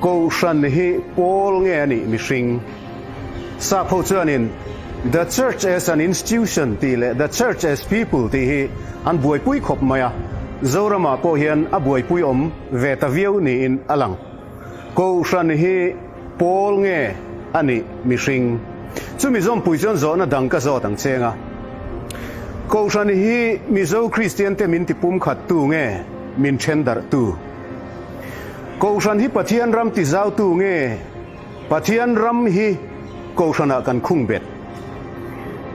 Kohhran hi pawl nge a nih mihring? Sap ho chuanin The Church as an Institution tih leh The Church as People tih hi an buaipui khawp mai a, Zoramah pawh hian a buaipui awm ve ta viau niin a lang. Kohhran hi pawl nge a nih mihring? Chumi zawmpui chuan zawhna dang ka zawt ang cheng a. Kohhran hi Mizo Kristiante min tipumkhattu nge min thendarhtu? Kohhran hi Pathian ram tizautu nge Pathian ram hi Kohhranah kan khung bet?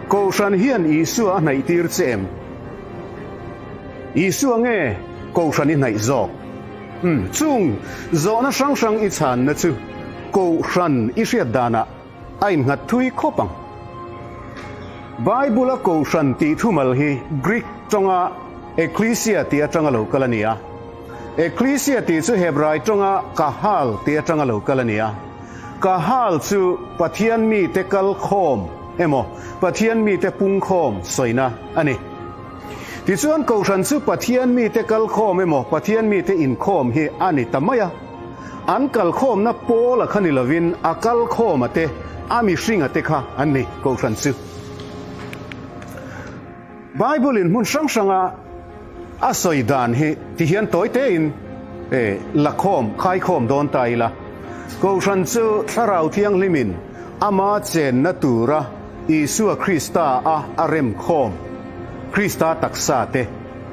Kohhran hian Isua a hnaihtir che em? Isua nge Kohhran i hnaih zawk? Umm, chung zawhna hrang hrang i chhanna chu Kohhran i hriat danah a innghat thui khawp ang. Bible-a Kohhran tih thumal hi Greek tawnga ekklesia tih atanga lo kal a ni a. Ekklesia tih chu Hebrai tawnga kahal tih atanga lo kal a ni a. Kahal chu Pathian mite kal khawm emaw Pathian mite pungkhawm sawina a ni. Tichuan Kohhran chu Pathian mite kal khawm emaw Pathian mite inkhawm hi a ni ta mai a. An kal khawmna pawl a kha ni lovin a kal khawm a te, a mihring a te kha an ni Kohhran chu. Bible in hmun hrang hranga a sawi dan hi ti hian tawi tein e la khawm, khai khawm dawn ta ila. Kohhran chu Thlarau Thianghlimin ama chenna tura Isua Krista a a rem khawm, Krista taksa te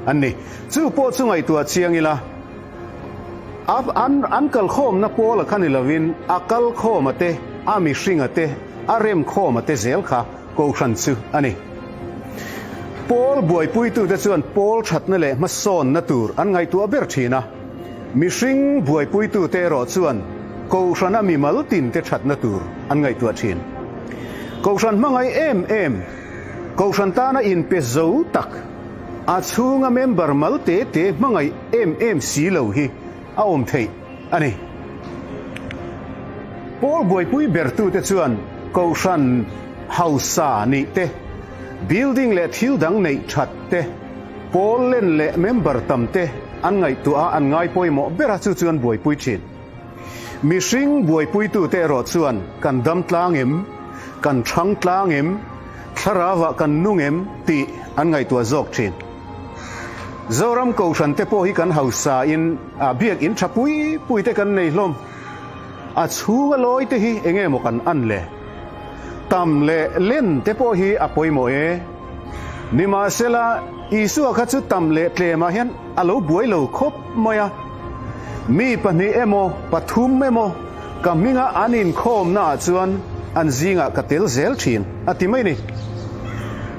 an ni. Chu pawh chu ngaihtuah chiang ila, a an an kal khawmna pawl a kha ni lovin a kal khawm a te, a mihring a te, a rem khawm a te zel kha Kohhran chu a ni. Pawl buaipuitute chuan pawl thatna leh hmasawnna tur an ngaihtuah ber thin a. Mihring buaipuitute erawh chuan Kohhrana mimal tinte thatna tur an ngaihtuah thin. Kohhran hmangaih em em, Kohhran tana inpe zo tak, a chhunga member mal te te hmangaih em em si lo hi a awm theih a ni. Pawl buaipui bertute chuan Kohhran hausa nih te, building leh thil dang neih that te, pawl len leh member tam te an ngaihtuah a, an ngai pawimawh ber a, chu chu an buaipui thin. Mihring buaipuitute erawh chuan kan dam tlang em, kan thang tlang em, thlarauah kan nung em tih an ngaihtuah zawk thin. Zoram Kohhran te pawh hi kan hausa in a biak in tha pui pui te kan nei hlawm. A chhung a lawi te hi enge maw kan an le? Tam leh len te pawh hi a pawimawh e. Nimahsela, Isua kha chu tam leh tlemah hian a lo buai lo khawp mai a. Mi pahnih emaw pathum emaw ka hminga an inkhawmnaah chuan an zingah ka tel zel thin, a ti mai ni.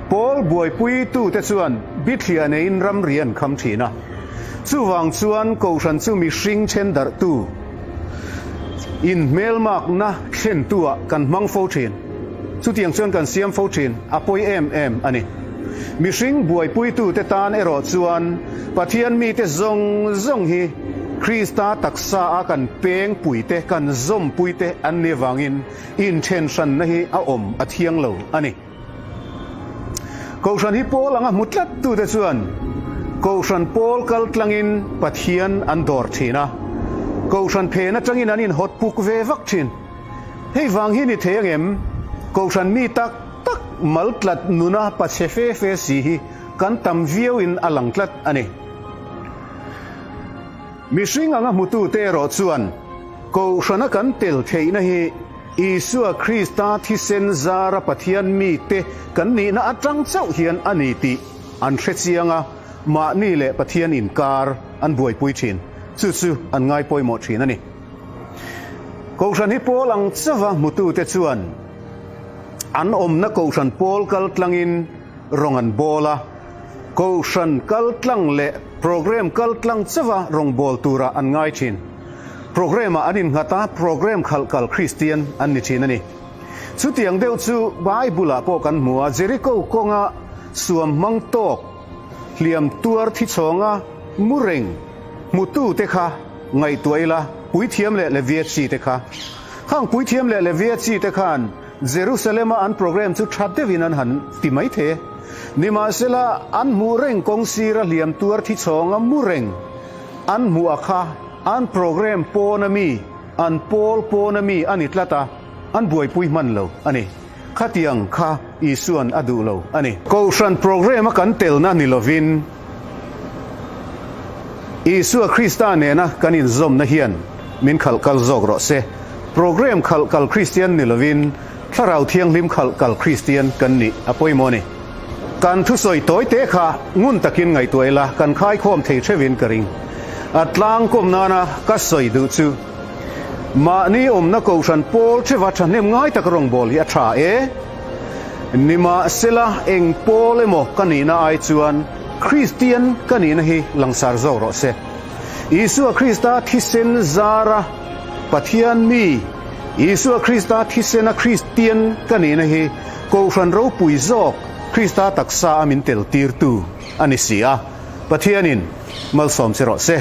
Pawl buaipuitute chuan bithliah neiin ramri an kham thin a. Chuvang chuan Kohhran chu mihring thendarhtu, inhmelmakna thlentuah kan hmang fo thin. Chutiang chuan kan siam fo thin, a pawi em em a ni. Mihring buaipuitute tan erawh chuan Pathian mite zawng zawng hi Krista taksa a kan pengpuite, kan zawmpuite an nih avangin inthenhranna hi a awm a thiang lo a ni. Kohhran hi pawl anga hmu tlat tute chuan Kohhran pawl kal tlangin Pathian an dawr thin a, Kohhran phen atangin an inhawt puk ve vak thin. Hei vang hi ni thei angem? Kohhran mi tak tak mal tlat nuna pachhe fe fe si hi kan tam viau in a lang tlat a ni. Mihring anga hmutute erawh chuan Kohhrana kan tel theihna hi Isua Krista thisen zara Pathian mite kan nihna atang chauh hian a ni tih an hre chiang a, mahni leh Pathian inkar an buaipui thin. Chu chu an ngai pawimawh thin a ni. Kohhran hi pawl ang chauha hmutute chuan an awmna Kohhran pawl kal tlangin rawng an bawl a, Kohhran kal tlang leh program kal tlang chauha rawngbâwl turah an ngai ṭhin. Program-ah an innghat a, program khalh kal Kristian an ni ṭhin a ni. Chutiang deuh chu Bible-ah pawh kan hmu a, Jeriko kawnga suam hmang tawk, hliam tuar thi chhawnga mu reng hmutute kha ngaihtuah ila, puithiam leh Levia chite kha. Khang puithiam leh Levia chite khan Jerusalem-a an program chu tha deuhin an han ti mai thei e. Nimahsela, an hmuh reng kawng sira hliam tuar thi chhawnga mu reng an hmuh a kha an program pawn a mi? an pawl pawna mi a ni tlat a, an buaipui hman lo a ni. Khatiang kha Isua'n a duh lo a ni. Kohhran programme a kan telna ni lovin Isua Krista nena kan inzawmna hian min khalh kal zawk rawh se. Programme khalh kal Kristian ni lovin Thlarau Thianghlim khalh kal Kristian kan nih a pawimawh a ni. Kan thusawi tawi te kha ngun takin ngaihtuah ila kan khaikhawm thei theuhin ka ring. A tlangkawm nana ka sawi duh chu mahni awmna kohhran pawl theuha thahnem ngai tak rawngbâwl hi a tha e. Nimahsela eng pawl emaw ka nihna ai chuan Kristian ka nihna hi langsar zawk rawh se. Isua Krista thisen zara Pathian mi, Isua Krista thisena Kristian ka nihna hi Kohhran ropui zawk Krista taksa a min tel tirtu a ni si a, Pathianin malsawm che rawh se.